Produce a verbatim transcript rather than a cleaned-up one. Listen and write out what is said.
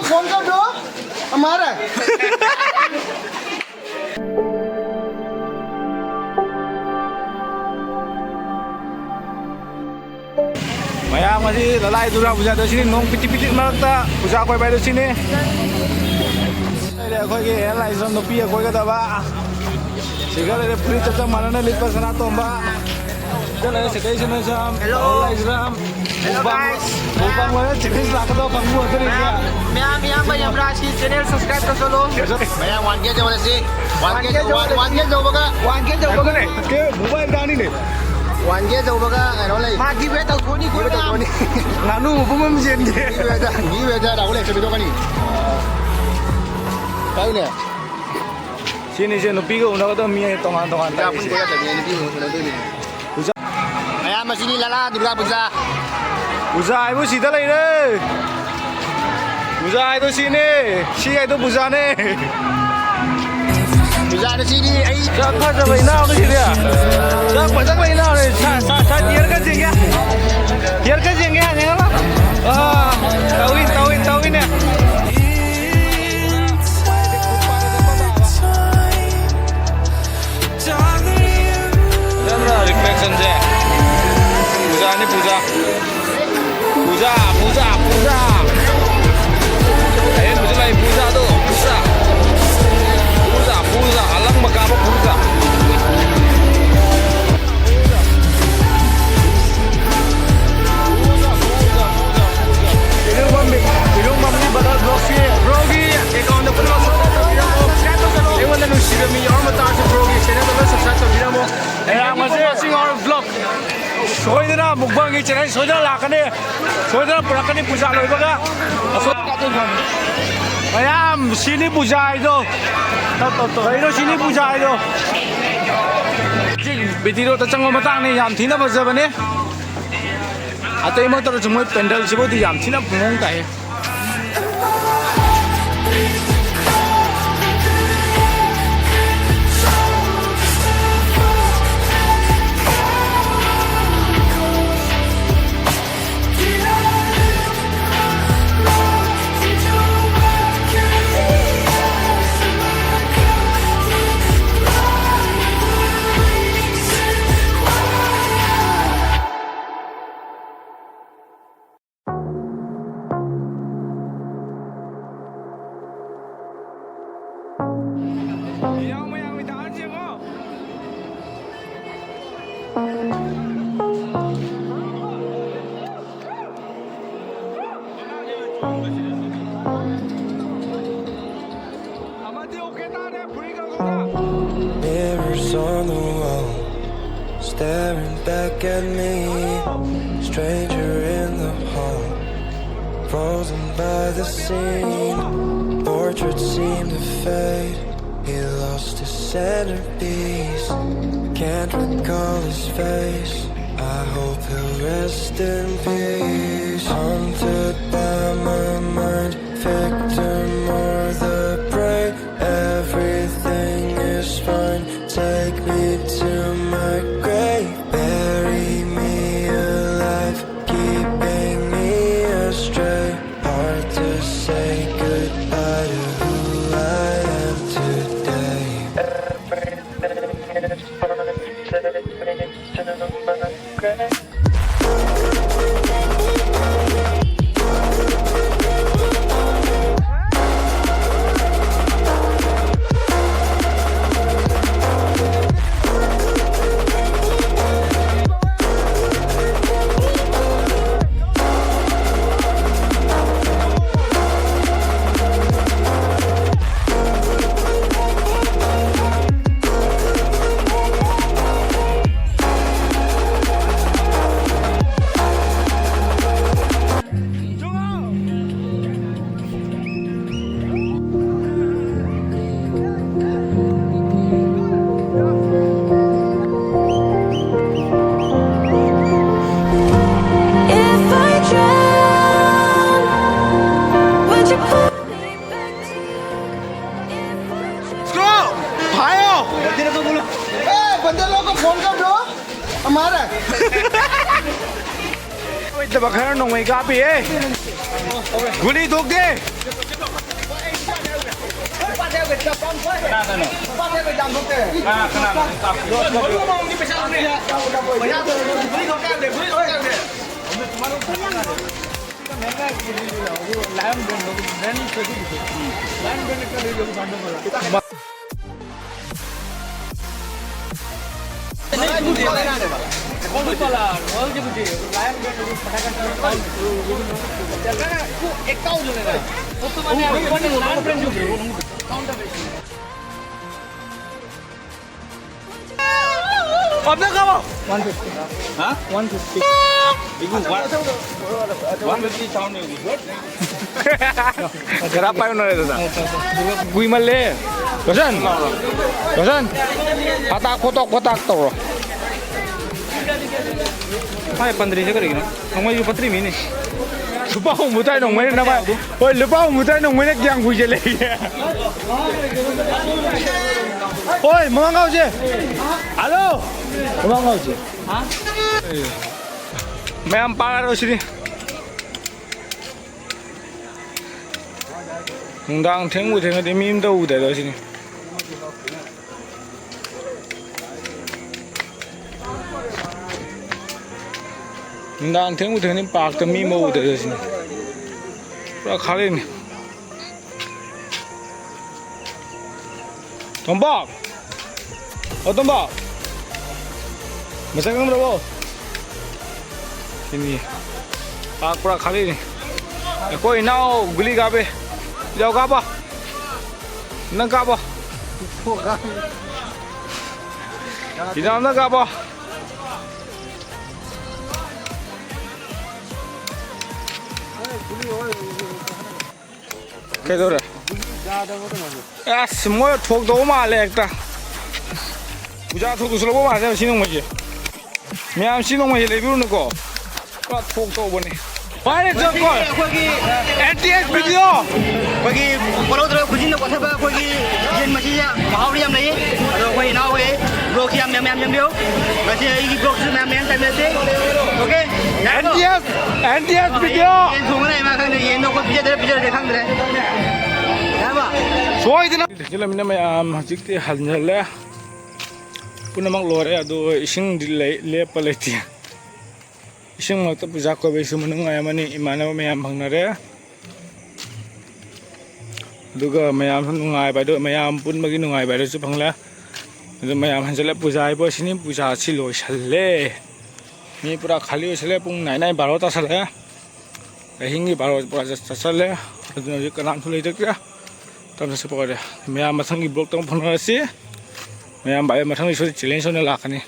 कौन सा दो? हमारा। ꯃꯌꯥꯝ ꯉꯁꯤ ꯂꯂꯥꯏ ꯗꯨꯔꯒꯥ ꯄꯨꯖꯥꯗ ꯁꯤꯅꯤ, ꯅꯣꯡ ꯄꯤꯇꯤꯛ ꯄꯤꯇꯤꯛ ꯃꯔꯛꯇ ꯄꯨꯖꯥ ꯀꯣꯏꯕ ꯍꯥꯏꯗꯣ ꯁꯤꯅꯤ꯫ ꯑꯩꯈꯣꯏꯒꯤ ꯑꯦꯌꯔ ꯂꯥꯏꯟꯁ ꯅꯨꯄꯤ ꯑꯩꯈꯣꯏꯒꯗꯕ ꯁꯤꯒ ꯂꯩꯔꯦ, ꯐꯨꯔꯤꯠ ꯆꯞ ꯆꯞ ꯃꯥꯟꯅꯅ ꯂꯤꯠꯄ ꯁꯅꯥꯇꯣꯝꯕ꯫ ꯁꯤꯗ ꯂꯩꯔꯦ ꯁꯤꯗꯩꯁꯤꯅ ꯁꯝ, ꯍꯦꯜꯂꯣ꯫ ꯂꯩꯁꯤꯅ ꯍꯦꯜꯂꯣ, ꯃꯨꯛꯕꯥꯡ, guys꯫ ꯃꯨꯛꯕꯥꯡ ꯂꯣꯏꯔꯦ, ꯆꯤꯛꯀꯟ ꯂꯥꯛꯀꯗꯕ ꯀꯥꯡꯕꯨ ꯉꯥꯛꯇꯅꯤ ꯁꯤꯗ꯫ ꯃꯌꯥꯝ, ꯃꯌꯥꯝ, ꯃꯌꯥꯝ, ꯌꯥꯝ ꯔꯥꯖꯀꯤ channel subscribe ꯇꯧꯁꯜꯂꯣ꯫ ꯃꯌꯥꯝ ꯋꯥꯟ ꯀꯦ ꯌꯧꯍꯜꯂꯁꯤ꯫ ꯋꯥꯟ ꯀꯦ ꯋꯥꯟ ꯀꯦ ꯌꯧꯍꯜꯂꯁꯤ꯫ ꯋꯥꯟ ꯀꯦ ꯌꯧꯕꯒ꯫ ꯋꯥꯟ ꯀꯦ ꯌꯧꯕꯒꯅꯦ꯫ ꯀꯦ, ꯃꯣꯕꯥꯏꯜ ꯗꯥꯅꯤꯅꯦ꯫ ꯋꯥꯟ ꯀꯦ ꯌꯧꯕꯒ ꯀꯩꯅꯣ ꯂꯩ꯫ ꯃꯥ give away ꯇꯧꯊꯣꯛꯑꯅꯤ, give away ꯃꯌꯥꯝ꯫ ꯇꯧꯊꯣꯛꯑꯅꯤ꯫ ꯉꯥꯅꯨ ꯃꯄꯨꯝ ꯑꯃ ꯆꯦꯟꯒꯦ꯫ Give away ꯗ, give away ꯗ ꯔꯥꯍꯨꯜ ꯑꯦꯛꯁꯟ ꯄꯤꯊꯣꯛꯀꯅꯤ꯫ ꯀꯥꯏꯅꯦ? ꯁꯤꯅꯤꯁꯦ ꯅꯨꯄꯤꯒ ꯎꯅꯒꯗꯕ ꯃꯤ ꯇꯣꯉꯥꯟ ꯇꯣꯉꯥꯟ ꯄꯨꯖꯥ ꯄꯨꯟ ꯇꯥꯔꯤꯁꯦ꯫ ꯀꯣꯏꯔꯛꯇꯕꯅꯤ, ꯅꯨꯄꯤ ꯎꯅꯗꯣꯏꯅꯤ꯫ ꯄꯨꯖꯥ꯫ ꯃꯌꯥꯝ ꯑꯁꯤꯅꯤ ꯂꯂꯥ ꯗꯨꯔꯒꯥ ꯄꯨꯖꯥ꯫ ꯄꯨꯖꯥ ꯍꯥꯏꯕꯨ ꯁꯤꯗ ꯂꯩꯔꯦ꯫ ꯄꯨꯖꯥ ꯍꯥꯏꯗꯣ ꯁꯤꯅꯦ꯫ ꯁꯤ ꯍꯥꯏꯗꯣ ꯄꯨꯖꯥꯅꯦ꯫ ꯄꯨꯖꯥꯅ ꯁꯤꯅꯤ ꯑꯩ꯫ ꯁꯛ ꯐꯖꯕ ꯏꯅꯥꯎꯅꯤ ꯁꯤꯗꯤ꯫ ꯁꯛ ꯐꯖꯕ ꯏꯅꯥꯎꯅꯤ꯫ ꯁꯥ, ꯁꯥ, ꯁꯥ, ꯌꯦꯔꯒ ꯆꯦꯡꯒꯦ꯫ ꯌꯦꯔꯒ ꯆꯦꯡꯒꯦ ꯍꯥꯏꯅꯤꯡꯉꯕ? ꯑꯥ, ꯇꯧꯏ, ꯇꯧꯏ, ꯇꯧꯏꯅꯦ꯫ ꯐꯖꯕ꯭ꯔꯥ reflectionꯁꯦ? ꯄꯨꯖꯥꯅꯤ, ꯄꯨꯖꯥ꯫ ꯄꯨꯖꯥ, ꯄꯨꯖꯥ, ꯄꯨꯖꯥ꯫ ꯑꯍꯦꯟꯕꯁꯨ ꯂꯩ, ꯄꯨꯖꯥꯗꯣ, ꯄꯨꯖꯥ꯫ ꯄꯨꯖꯥ, ꯄꯨꯖꯥ, ꯑꯂꯪꯕ ꯀꯥꯕ ꯄꯨꯖꯥ꯫ ꯏꯔꯨꯝꯕꯝ, ꯏꯔꯨꯝꯕꯝꯒꯤ brother vlogꯁꯤ broꯒꯤ accountꯇ ꯄꯨꯝꯅꯃꯛ subscribe ꯇꯧꯕꯤꯔꯝꯃꯣ꯫ ꯑꯩꯉꯣꯟꯗ ꯅꯨꯡꯁꯤꯕ ꯃꯤ ꯌꯥꯎꯔꯝꯕ ꯇꯥꯔꯁꯨ broꯒꯤ channelꯗ ꯂꯣꯏ subscribe ꯇꯧꯕꯤꯔꯝꯃꯣ꯫ ꯃꯌꯥꯝ ꯑꯁꯤ watching our vlog꯫ ꯁꯣꯏꯗꯅ mukbangꯒꯤ channel ꯁꯣꯏꯗꯅ ꯂꯥꯛꯀꯅꯤ꯫ ꯁꯣꯏꯗꯅ ꯄꯨꯔꯛꯀꯅꯤ ꯄꯨꯖꯥ ꯂꯣꯏꯕꯒ꯫ ꯃꯌꯥꯝ ꯁꯤꯅꯤ ꯄꯨꯖꯥ ꯍꯥꯏꯗꯣ꯫ ꯀꯩꯅꯣ ꯁꯤꯅꯤ ꯄꯨꯖꯥ ꯍꯥꯏꯗꯣ꯫ ꯍꯧꯖꯤꯛ ꯕꯤ ꯇꯤ ꯔꯣꯗꯇ ꯆꯪꯕ ꯃꯇꯥꯡꯅꯤ, ꯌꯥꯝ ꯊꯤꯅ ꯐꯖꯕꯅꯦ꯫ ꯑꯇꯩꯃꯛꯇꯗꯁꯨ ꯃꯣꯏ ꯄꯦꯟꯗꯜꯁꯤꯕꯨꯗꯤ ꯌꯥꯝ ꯊꯤꯅ ꯃꯑꯣꯡ ꯇꯥꯏꯌꯦ꯫ Mirrors on the wall, staring back at me. Stranger in the hall, frozen by the scene. Portraits seem to fade. He lost his centerpiece. Can't recall his face. I hope he'll rest in peace. Haunted by my mind, victim or the prey. Everything is fine. Take me to my grave. Bury me alive, keeping me astray. Hard to say goodbye to who I am today. Everything is fine. Take me to my grave. If I drown, would you pull me back to? Let's go! भाइयों! ए, बंदे लोगों को phone कर दो, हमारा। ꯏꯠꯇꯕ ꯈꯔ ꯅꯣꯡꯃꯩ ꯀꯥꯞꯄꯤꯌꯦ꯫ ꯒꯨꯂꯤ ꯊꯣꯛꯇꯦ꯫ ꯀꯅꯥ ꯀꯅꯥ? ꯀꯅꯥ ꯀꯅꯥ? One fifty. Huh? One fifty. Ibu, one, one fifty sound. Khara pai ꯅꯣꯏ ꯑꯗꯨꯗ꯫ ꯀꯨꯏꯃꯜꯂꯦ꯫ ꯔꯣꯁꯟ꯫ ꯔꯣꯁꯟ꯫ ꯄꯇꯥꯛ ꯈꯣꯇꯥꯛ ꯈꯣꯇꯥꯛ ꯇꯧꯔꯣ꯫ ꯃꯥꯏ ꯄꯟꯗ꯭ꯔꯤꯁꯦ ꯀꯔꯤꯒꯤꯅꯣ? ꯅꯣꯡꯃꯩꯁꯨ ꯄꯠꯇ꯭ꯔꯤ ꯃꯤꯅꯤ꯫ ꯂꯨꯄꯥ ꯍꯨꯝꯐꯨ ꯇꯥꯏ ꯅꯣꯡꯃꯩꯅ ꯅꯃꯥꯏ꯫ ꯍꯣꯏ, ꯂꯨꯄꯥ ꯍꯨꯝꯐꯨ ꯇꯥꯏ ꯅꯣꯡꯃꯩꯅ ꯀꯌꯥꯝ ꯀꯨꯏꯖꯜꯂꯛꯏꯒꯦ? ꯍꯣꯏ, ꯃꯃꯥꯡ ꯀꯥꯎꯁꯦ꯫ ꯍꯜꯂꯣ꯫ ꯃꯃꯥꯡ ꯀꯥꯎꯁꯦ꯫ ꯃꯌꯥꯝ ꯄꯥꯔꯣ ꯁꯤꯗꯤ꯫ ꯅꯨꯡꯗꯥꯡ ꯊꯦꯡꯕꯨ ꯊꯦꯡꯉꯗꯤ ꯃꯤ ꯑꯝꯇ ꯎꯗꯦꯗ ꯁꯤꯅꯤ꯫ ꯅꯨꯡꯗꯥꯡ ꯊꯦꯡꯕꯨ ꯊꯦꯡꯉꯗꯤ ꯄꯥꯔꯛꯇ ꯃꯤ ꯑꯃ ꯎꯗꯦꯗ ꯁꯤꯅꯤ꯫ ꯄꯨꯔꯥ ꯈꯥꯂꯤꯅꯤ꯫ ꯇꯣꯝꯕ! ꯑꯣ, ꯇꯣꯝꯕ! ꯃꯁꯛ ꯈꯪꯗ꯭ꯔꯕꯣ? ꯁꯤꯅꯤ꯫ ꯄꯥꯛ ꯄꯨꯔꯥ ꯈꯥꯂꯤꯅꯤ꯫ ꯑꯩꯈꯣꯏ ꯏꯅꯥꯎ ꯒꯨꯂꯤ ꯀꯥꯞꯄꯦ꯫ ꯏꯅꯥꯎ ꯀꯥꯞꯄꯣ꯫ ꯅꯪ ꯀꯥꯞꯄꯣ꯫ ꯏꯅꯥꯎ ꯅꯪ ꯀꯥꯞꯄꯣ꯫ ꯀꯩꯗꯧꯔꯦ? ꯑꯁ, ꯃꯣꯏ ꯊꯣꯛꯇꯧꯕ ꯃꯥꯜꯂꯦ ꯍꯦꯛꯇ꯫ ꯄꯨꯖꯥ ꯊꯣꯛꯇꯧꯁꯨ ꯂꯧꯕ ꯃꯥꯜꯂꯦ ꯁꯤ ꯅꯣꯡꯃꯩꯁꯦ꯫ ꯃꯌꯥꯝ ꯁꯤ ꯅꯣꯡꯃꯩꯁꯦ ꯂꯩꯕꯤꯔꯨꯅꯨꯀꯣ꯫ ꯄꯨꯔꯥ ꯊꯣꯛꯇꯧꯕꯅꯦ꯫ ꯚꯥꯏ, ꯆꯠꯀꯣ꯫ ꯑꯩꯈꯣꯏꯒꯤ ꯑꯦꯟ ꯇꯤ ꯑꯦꯁ ꯚꯤꯗꯤꯑꯣ꯫ ꯑꯩꯈꯣꯏꯒꯤ ꯄꯣꯠꯂꯧꯗ꯭ꯔꯒ ꯈꯨꯖꯤꯟꯅ ꯀꯣꯠꯊꯕ ꯑꯩꯈꯣꯏꯒꯤ ꯌꯦꯟ ꯃꯁꯤꯁꯦ ꯃꯍꯥꯎꯗꯤ ꯌꯥꯝ ꯂꯩ꯫ ꯑꯗꯣ ꯑꯩꯈꯣꯏ ꯏꯅꯥꯎ ꯍꯣꯏ ꯕ꯭ꯂꯣꯒꯁꯤ ꯌꯥꯝ, ꯌꯥꯝ, ꯌꯥꯝ ꯌꯦꯡꯕꯤꯌꯨ꯫ ꯉꯁꯤ ꯑꯩꯒꯤ ꯕ꯭ꯂꯣꯒꯁꯤꯁꯨ ꯃꯌꯥꯝ, ꯃꯌꯥꯝ ꯇꯥꯏꯅꯁꯦ꯫ Okay? N T S, N T S video. ꯌꯦꯟ ꯊꯣꯡꯕ ꯂꯥꯛꯑꯦ ꯃꯥ ꯈꯪꯗꯦ꯫ ꯌꯦꯟꯗꯣ ꯑꯩꯈꯣꯏ ꯄꯤꯖꯗꯣꯏꯔꯥ ꯄꯤꯖꯔꯣꯏꯗꯣꯏꯔꯥ ꯈꯪꯗ꯭ꯔꯦ꯫ ꯌꯥꯔꯕ? ꯁꯣꯏꯗꯅ꯫ ꯊꯦꯡꯖꯤꯜꯂꯃꯤꯅ ꯃꯌꯥꯝ ꯍꯧꯖꯤꯛꯇꯤ ꯍꯟꯖꯜꯂꯦ꯫ ꯄꯨꯝꯅꯃꯛ ꯂꯣꯏꯔꯦ꯫ ꯑꯗꯨ ꯏꯁꯤꯡꯗꯤ ꯂꯩ-, ꯂꯦꯞꯄ ꯂꯩꯇꯦ꯫ ꯏꯁꯤꯡ ꯃꯔꯛꯇ ꯄꯨꯖꯥ ꯀꯣꯏꯕꯩꯁꯨ ꯃꯅꯨꯡ ꯉꯥꯏ ꯑꯃꯅꯤ꯫ ꯏꯃꯥꯟꯅꯕ ꯃꯌꯥꯝ ꯐꯪꯅꯔꯦ꯫ ꯑꯗꯨꯒ ꯃꯌꯥꯝꯁꯨ ꯅꯨꯡꯉꯥꯏꯕ ꯍꯥꯏꯗꯣ, ꯃꯌꯥꯝ ꯄꯨꯟꯕꯒꯤ ꯅꯨꯡꯉꯥꯏꯕ ꯍꯥꯏꯗꯨꯁꯨ ꯐꯪꯂꯦ꯫ ꯑꯗꯨ ꯃꯌꯥꯝ ꯍꯟꯖꯤꯜꯂꯦ꯫ ꯄꯨꯖꯥ ꯍꯥꯏꯕ ꯁꯤꯅꯤ꯫ ꯄꯨꯖꯥꯁꯤ ꯂꯣꯏꯁꯜꯂꯦ꯫ ꯃꯤ ꯄꯨꯔꯥ ꯈꯥꯂꯤ ꯑꯣꯏꯁꯜꯂꯦ꯫ ꯄꯨꯡ ꯅꯥꯏꯟ ꯅꯥꯏꯟ ꯕꯥꯔꯣ ꯇꯥꯁꯜꯂꯛꯑꯦ꯫ ꯑꯍꯤꯡꯒꯤ ꯕꯥꯔꯣ ꯄꯨꯔꯥ ꯆꯠ-, ꯆꯠꯁꯜꯂꯦ꯫ ꯑꯗꯨꯅ ꯍꯧꯖꯤꯛ ꯀꯅꯥꯝꯁꯨ ꯂꯩꯇ꯭ꯔꯦ꯫ ꯇꯞꯅ ꯆꯠꯄ ꯑꯣꯏꯔꯦ꯫ ꯃꯌꯥꯝ ꯃꯊꯪꯒꯤ ꯕ꯭ꯂꯣꯛꯇ ꯑꯃꯨꯛ ꯐꯪꯅꯔꯁꯤ꯫ ꯃꯌꯥꯝ ꯚꯥꯏ ꯃꯊꯪꯒꯤꯁꯨ ꯆꯦꯂꯦꯟꯖ ꯑꯣꯏꯅ ꯂꯥꯛꯀꯅꯤ꯫